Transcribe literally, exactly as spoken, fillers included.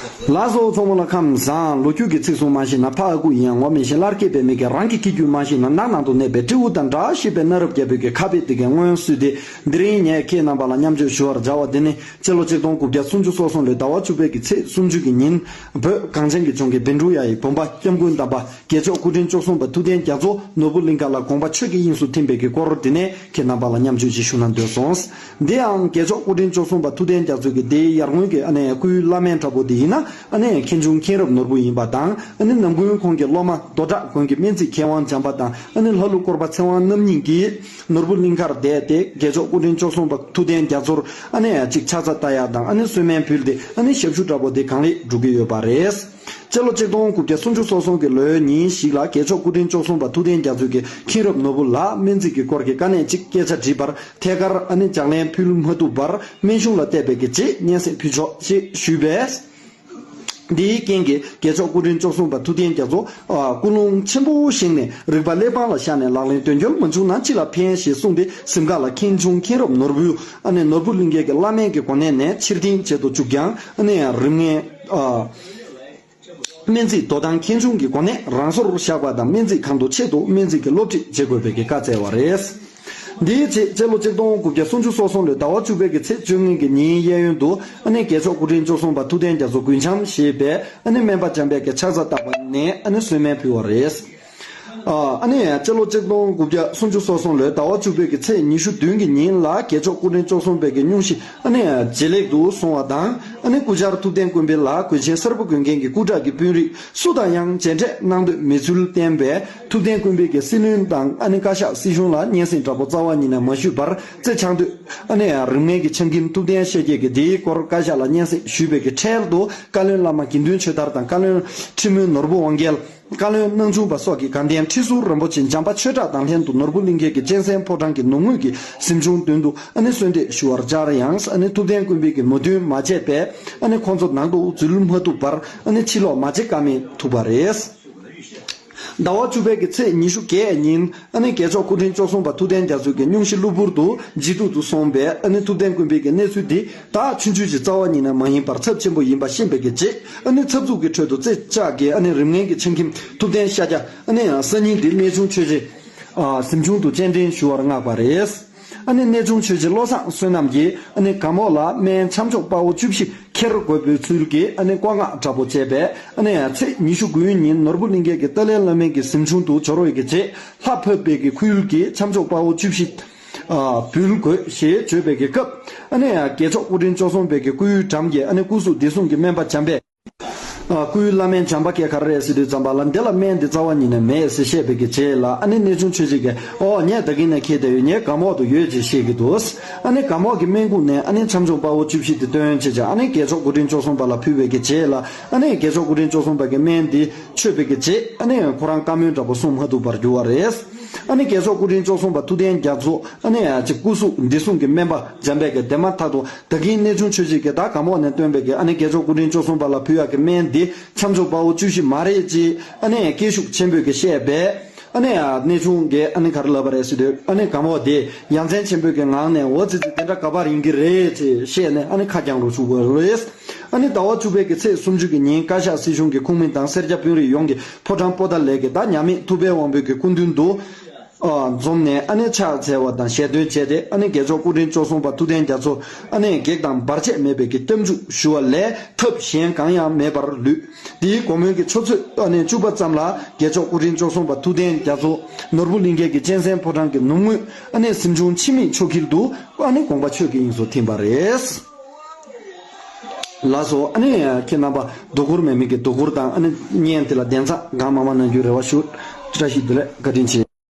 ལགས་སོ། ཚང་མ་ལ་ཁམས་བཟང་། ལོ་རྒྱུས་ཀྱི་ཚིག་གསུང་མ་ཤེས་ན་ཕ་ཨ་ཁུ་ཡིན་ཡང་ངོ་མི་ཤེས། ལར་སྐྱེས་པའི་མི་གིས་རང་གི་སྐྱེ་རྒྱུད་མ་ཤེས་ན་ནགས་ནང་དུ་གནས་པའི་སྤྲེའུ་དང་འདྲ། ཞེས་པའི་གནའ་རབས་རྒྱལ་པོའི་གི་ཁ་དཔེ་དེ་གའི་སྔོན་བསུས་ཏེ། འདི་རིང་ངས་ཁྱེད་རྣམ་པ་ལ་མཉམ་སྤྱོད་ཞུ་བར་བྱ་བ་འདི་ནི་སྤྱི་ལོ་ཆིག་སྟོང་དགུ་བརྒྱ་སུམ་ཅུ་སོ་གསུམ་ལོའི་ཟླ་བ་བཅུ་པའི་གི་ཚེས་སུམ་ཅུ་གི་ཉིན། བོད་གངས་ཅན་གྱི་ལྗོངས་ཀྱི་བཻ་ཌཱུརྱ་ཡི་བུམ་པ་སྐྱབས་མགོན་དམ་པ་རྒྱལ་མཆོག་སྐུ་ཕྲེང་བཅུ་གསུམ་པ་ཐུབ་བསྟན་རྒྱ་མཚོ་ནོར་བུ་གླིང་ཁ་ལ་དགོངས་པ་ཆོས་ཀྱི་དབྱིངས་སུ་ཐིམ་པའི་གི་སྐོར་དེ་ནས་ཁྱེད་རྣམ་པ་ལ་མཉམ་སྤྱོད་ཅིག་ཞུ་ན་འདོད་སོང་། འདི་ཡང་རྒྱལ་མཆོག་སྐུ་ཕྲེང་བཅུ་གསུམ་པ་ཐུབ་བསྟན་རྒྱ་མཚོ་གི་དེའི་ཡར་སྔོན་གྱི་ཨ་ནེ་སྐུའི་བླ་སྨན་འདྲ་པོ་དེ་ཡིན་ན་ཨ་ནེ་མཁན་ཆུང་མཁྱེན་རབ་ནོར་བུ་ཡིན་པ་དང་། ཨ་ནེ་ནམ་རྒྱུན་ཁོང་གི་སློབ་མ་རྡོ་བྲག་དགོན་གྱི་སྨན་རྩིས་མཁས་དབང་བྱམས་པ་དང་ཨ་ནེ་ལྷ་ཀླུ་སྐོར་པ་ཚེ་དབང་རྣམ་གཉིས་ཀྱིས་ནོར་བུ་གླིང་ཁར་བསྡད་དེ་རྒྱལ་མཆོག་སྐུ་ཕྲེང་བཅུ་གསུམ་པ་ཐུབ་བསྟན་རྒྱ་མཚོར་ཨ་ནེ་ཅིག་ཕྱག་འཚལ་ལྟ་ཡག་དང་ཨ་ནེ་གསོལ་སྨན་ཕུལ་ཏེ་ཨ་ནེ་ཞབས་ཞུ་འདྲ་པོ་དེ་གང་ལེགས་སྒྲུབ་ཀྱི་ཡོད་པ་རེད། སྤྱི་ལོ་ཆིག་སྟོང་དགུ་བརྒྱ་སུམ་ཅུ་སོ་གསུམ་གྱི་ལོའི་ཉིན་ཞིག་ལ་རྒྱལ་མཆོག་སྐུ་ཕྲེང་བཅུ་གསུམ་པ་ཐུབ་བསྟན་རྒྱ་མཚོས་ཀྱི་མཁྱེན་རབ་ནོར་བུ་ལ་སྨན་རྩིས་ཀྱི་སྐོར་གྱི་དཀའ་གནད་ཅིག་སྐད་ཆ་དྲིས་པར་ཐད་ཀར་ཨ་ནེ་ལྗགས་ལན་ཕུལ་མ་ཐུབ་པར་སྨན་གཞུང་ལ་བལྟས་པའི་གི་རྗེས་སྙན་སེང་ཕུལ་ཆོག་ཅེས་ཞུས་པས། འདིའི་རྐྱེན་གྱིས་རྒྱལ་མཆོག་སྐུ་ཕྲེང་བཅུ་གསུམ་པ་ཐུབ་བསྟན་རྒྱ་མཚོ་ཨ་ཀུན་སློང་ཆེན་པོ་བཞེངས་ནས་རིག་པ་གླེགས་བམ་ལ་བཞག་ནས་ལག་ལེན་དོན་འཁྱོལ་མ་བྱུང་ན་སྤྱི་ལ་ཕན་ཞེས་གསུངས་ཏེ་གཟིམ་ཁང་ལ་མཁན་ཆུང་མཁྱེན་རབ་ནོར་བུ་ཨ་ནེ་ནོར་བུ་གླིང་ཁའི་གི་བླ་སྨན་གྱི་གོ་གནས་ནས་ཕྱིར་འཐེན་བྱེད་དུ་བཅུག་ཀྱང་ཨ་ནེ་རིམ་ལྔའི་ཨ། སྨན་རྩིས་དོ་དམ་མཁན་ཆུང་གི་གོ་གནས་རང་སོར་བཞག་པ་དང་སྨན་རྩིས་ཁང་དུ་ཆེད་དུ་སྨན་རྩིས་ཀྱི་སློབ་ཁྲིད་བྱེད་དགོས་པའི་གི་བཀའ་སྩལ་བ་རེད། འདིའི་རྗེས་སྤྱི་ལོ་ཆིག་སྟོང་དགུ་བརྒྱ་སུམ་ཅུ་སོ་གསུམ་ལོའི་ཟླ་བ་བཅུ་པའི་གི་ཚེས་བཅོ་ལྔའི་གི་ཉིན་གཡས་གཡོན་དུ་ཨ་ནེ་རྒྱལ་མཆོག་སྐུ་ཕྲེང་བཅུ་གསུམ་པ་ཐུབ་བསྟན་རྒྱ་མཚོ་རྒུན་འབྱམས་ཞེས་པའི་ཨ་ནེ་སྨན་པ་འཇམ་དཔལ་གྱི་ཕྱག་འཚལ་བཏབ་པ་ནས་ཨ་ནེ་གསོལ་སྨན་ཕུལ་བ་རེད། ཨ་ནེ་སྤྱི་ལོ་ཆིག་སྟོང་དགུ་བརྒྱ་སུམ་ཅུ་སོ་གསུམ་ལོའི་ཟླ་བ་བཅུ་པའི་གི་ཚེས་ཉི་ཤུ་བདུན་གི་ཉིན་ལ་རྒྱལ་མཆོག་སྐུ་ཕྲེང་བཅུ་གསུམ་པའི་གི་སྙུང་གཞི་ཨ་ནེ་ཇེ་ལེགས་སུ་སོང་བ་དང་ཨ་ནེ་སྐུ་བཅར་ཐུབ་བསྟན་དགོན་པའི་ལ་གོས་ཆེན་སེར་པོ་གོན་མཁན་གྱི་སྐུ་དྲག་གི་དཔོན་རིགས་སུ་དང་ཡང་མཇལ་འཕྲད་གནང་འདོད་མེད་ཚུལ་བསྟན་པས་ཐུབ་བསྟན་དགོན་པའི་གི་སྲིད་བློན་དང་ཨ་ནེ་བཀའ་ཤག་སྲིད་གཞུང་ལ་སྙན་སེང་འདྲ་པོ་རྩ་བ་ཉིད་ནས་མ་ཞུས་པར་རྩེ་འཆང་སྟོད་ཨ་ནེ་རིམ་ལྔའི་གི་ཆང་ཁྱིམ་ཐུབ་བསྟན་ཤཱཀྱ་གིས་དེའི་སྐོར་བཀའ་ཤག་ལ་སྙན་སེང་ཞུས་པའི་གི་འཕྲལ་དུ་བཀའ་བློན་བླ་མ་དགེ་འདུན་ཆོས་དར་དང་བཀའ་བློན་ཁྲི་མོན་ནོར་བུ་དབང་རྒྱལ། བཀའ་བློན་སྣང་ཆུང་པ་སོགས་ཀྱིས་དགའ་ལྡན་ཁྲི་ཟུར་རིན་པོ་ཆེ་འཇམ་དཔལ་ཆོས་གྲགས་དང་ལྷན་དུ་ནོར་བུ་གླིང་ཁའི་གི་གཅན་གཟན་ཕོ་བྲང་གི་ནུབ་ངོས་ཀྱི་གཟིམ་ཆུང་མདུན་དུ་ཨ་ནེ་གསོལ་འདེབས་ཞུ་བར་བཅར་ཡང་ཨ་ནེ་ཐུབ་བསྟན་དགོན་པའི་གི་མོས་མཐུན་མ་བྱས་པས་ཨ་ནེ་ཁོང་ཚོ་ནང་དུ་འཛུལ་མ་ཐུབ་པར་ཨ་ནེ་ཕྱིར་ལོག་མ་བྱེད་ཀ་མེད་ཐུག་པ་རེད། ཟླ་བ་བཅུ་པའི་གི་ཚེས་ཉི་ཤུ་བརྒྱད་ཉིན་ཨ་ནེ་རྒྱལ་མཆོག་སྐུ་ཕྲེང་བཅུ་གསུམ་པ་ཐུབ་བསྟན་རྒྱ་མཚོ་གི་སྙུང་གཞི་གློ་བུར་དུ་ལྗིད་སྡུག་ཏུ་སོང་བས་ཨ་ནེ་ཐུབ་བསྟན་དགོན་པའི་གི་གནས་ཚུལ་འདི་ད་ཆུང་ཆུང་ཞིག་རྩ་བ་ཉིད་ནས་མ་ཡིན་པར་ཚབས་ཆེན་པོ་ཡིན་པ་ཤེས་པའི་གི་རྗེས་ཨ་ནེ་འཚབ་འཚུབ་ཀྱི་ཁྲོད་དུ་རྩེ་ལྕག་གི་ཨ་ནེ་རིམ་ལྔའི་གི་ཆང་ཁྱིམ་ཐུབ་བསྟན་ཤཱཀྱ་ཨ་ནེ་སང་ཉིན་འདི་གནས་ཆུང་ཆོས་རྗེ་ཨ་གཟིམ་ཆུང་དུ་སྤྱན་འདྲེན་ཞུ་བར་མངགས་པ་རེད། ཨ་ནེ་གནས་ཆུང་ཆོས་རྗེ་བློ་བཟང་བསོད་ནམས་ཀྱིས་ཨ་ནེ་གར་མོ་ལ་སྨན་ཆམ་འཇོག་དཔའ་བོ་བཅུ་བཞི་ཁྱེར་དགོས་པའི་ཚུལ་གྱིས་ཨ་ནེ་བཀའ་མངགས་དྲག་པོ་བྱས་པས་ཨ་ནེ་ཚེས་ཉི་ཤུ་དགུའི་ཉིན་ནོར་བུ་གླིང་ཁའི་གི་ཏཱ་ལའི་བླ་སྨན་གྱི་གཟིམ་ཆུང་དུ་འབྱོར་བའི་གི་རྗེས་ལྷ་ཕབ་པའི་གི་ཁུལ་གྱིས་ཆམ་འཇོག་དཔའ་བོ་བཅུ་བཞི། ཨ་འབུལ་དགོས་ཞེས་བརྗོད་པའི་གི་སྐབས་ཨ་ནེ་རྒྱལ་མཆོག་སྐུ་ཕྲེང་བཅུ་གསུམ་པའི་གི་སྐུའི་འགྲམ་གྱི་ཨ་ནེ་སྐུ་གཟུགས་བདེ་སྲུང་གི་སྨན་པ་འཇམ་དཔལ། ཨ་སྐུའི་བླ་སྨན་འཇམ་དཔལ་སྐྱེས་ཁ་རེད་ཟེར་དུས་ཙམ་པ་ལ་འདི་ལ་སྨན་འདི་རྩ་བ་ཉིད་ནས་མེད་ཟེར་བཤད་པའི་གི་རྗེས་ལ་ཨ་ནེ་གནས་ཆུང་ཆོས་རྗེ་གིས་ཨོ་ངས་ད་གིན་ནས་ཁྱེར་བསྡད་ཡོད། ངའི་གར་མོ་དུ་ཡོད་ཅེས་བཤད་ཀྱི་འདུག་ཨ་ནེ་གར་མོ་གི་སྨན་ཁུག་ནས་ཨ་ནེ་ཆམ་འཇོག་དཔའ་བོ་བཅུ་བཞི་དེ་བཏོན་བྱས་ཀྱང་ཨ་ནེ་རྒྱལ་མཆོག་སྐུ་ཕྲེང་བཅུ་གསུམ་པ་ལ་ཕུལ་བའི་གི་རྗེས་ལ་ཨ་ནེ་རྒྱལ་མཆོག་སྐུ་ཕྲེང་བཅུ་གསུམ་པ་གི་སྨན་འདི་མཆོད་པའི་གི་རྗེས་ཨ་ནེ་ཁོ་རང་བཀའ་མོལ་འདྲ་པོ་གསུང་མ་ཐུབ་པར་གྱུར་བ་རེད། ཨ་ནེ་རྒྱལ་མཆོག་སྐུ་ཕྲེང་བཅུ་གསུམ་པ་ཐུབ་བསྟན་རྒྱ་མཚོ་ཨ་ནེ་ཡ་གཅིག་སྐུ་གཟུགས་བདེ་སྲུང་གི་སྨན་པ་འཇམ་དཔལ་གྱིས་དེ་མ་ཐག་ཏུ་ད་གིན་གནས་ཆུང་ཆོས་རྗེ་གིས་ད་གར་མོ་ནས་བཏོན་པའི་གི་ཨ་ནེ་རྒྱལ་མཆོག་སྐུ་ཕྲེང་བཅུ་གསུམ་པ་ལ་ཕུལ་ཡག་གི་སྨན་འདི་ཆམ་འཇོག་དཔའ་བོ་བཅུ་བཞི་མ་རེད་ཅེས་ཨ་ནེ་སྐད་ཤུགས་ཆེན་པོས་གི་བཤད་པས། ཨ་ནེ་ཡ་གནས་ཆུང་གིས་ཨ་ནེ་ག་རེ་ལབ་པ་རེད་ཟེར་དུས་ཨ་ནེ་གར་མོ་དེ་ཡ་མཚན་ཆེན་པོའི་གི་ངང་ནས་འོ་ཙི་ཙི་དེ་འདྲ་ག་པར་ཡིན་གི་རེད་ཅེས་བཤད་ནས་ཨ་ནེ་ཁ་རྐྱང་རུ་བཅུག་པ་རེད། ཨ་ནེ་ཟླ་བ་བཅུ་པའི་གི་ཚེས་སུམ་ཅུ་གི་ཉིན་བཀའ་ཤག་སྲིད་གཞུང་གི་ཁོངས་མི་དང་སེར་སྐྱ་དཔོན་རིགས་ཡོངས་ཀྱིས་ཕོ་བྲང་པོ་ཏཱ་ལའི་གི་ད་མཉམ་མེད་ཐུབ་པའི་དབང་པོའི་གི་སྐུ་མདུན་དུ་ཨ་འཛོམས་ནས་ཨ་ནེ་ཕྱག་འཚལ་བ་དང་ཞལ་འདོན་བྱས་ཏེ་ཨ་ནེ་རྒྱལ་མཆོག་སྐུ་ཕྲེང་བཅུ་གསུམ་པ་ཐུབ་བསྟན་རྒྱ་མཚོར་ཨ་ནེ་གེགས་དང་བར་ཆད་མེད་པའི་གི་སྐྱབས་འཇུག་ཞུ་བ་ལས་ཐབས་གཞན་གང་ཡང་མེད་པར་ལུས། དེའི་དགོང་མོའི་གི་ཆུ་ཚོད་ཨ་ནེ་བཅུ་པ་ཙམ་ལ་རྒྱལ་མཆོག་སྐུ་ཕྲེང་བཅུ་གསུམ་པ་ཐུབ་བསྟན་རྒྱ་མཚོ་ནོར་བུ་གླིང་ཁའི་གི་གཅན་གཟན་ཕོ་བྲང་གི་ནུབ་ངོས་ཨ་ནེ་གཟིམ་ཆུང་འཆི་མེད་ཆོས་འཁྱིལ་དུ་ཨ་ནེ་དགོངས་པ་ཆོས་ཀྱི་དབྱིངས་སུ་ཐིམ་པ་རེད། ལགས་སོ། ཨ་ནེ་ཁྱེད་རྣམ་པ་དོ་ཁུར་མེད་མི་གི་དོ་ཁུར་དང་ཨ་ནེ་བརྙན་དེ་ལ་གདན་ས་གང་མང་མང་གནང་རྒྱུའི་རེ་བ་ཞུ། བཀྲ་ཤིས་བདེ་ལེགས། བཀའ་དྲིན་ཆེ།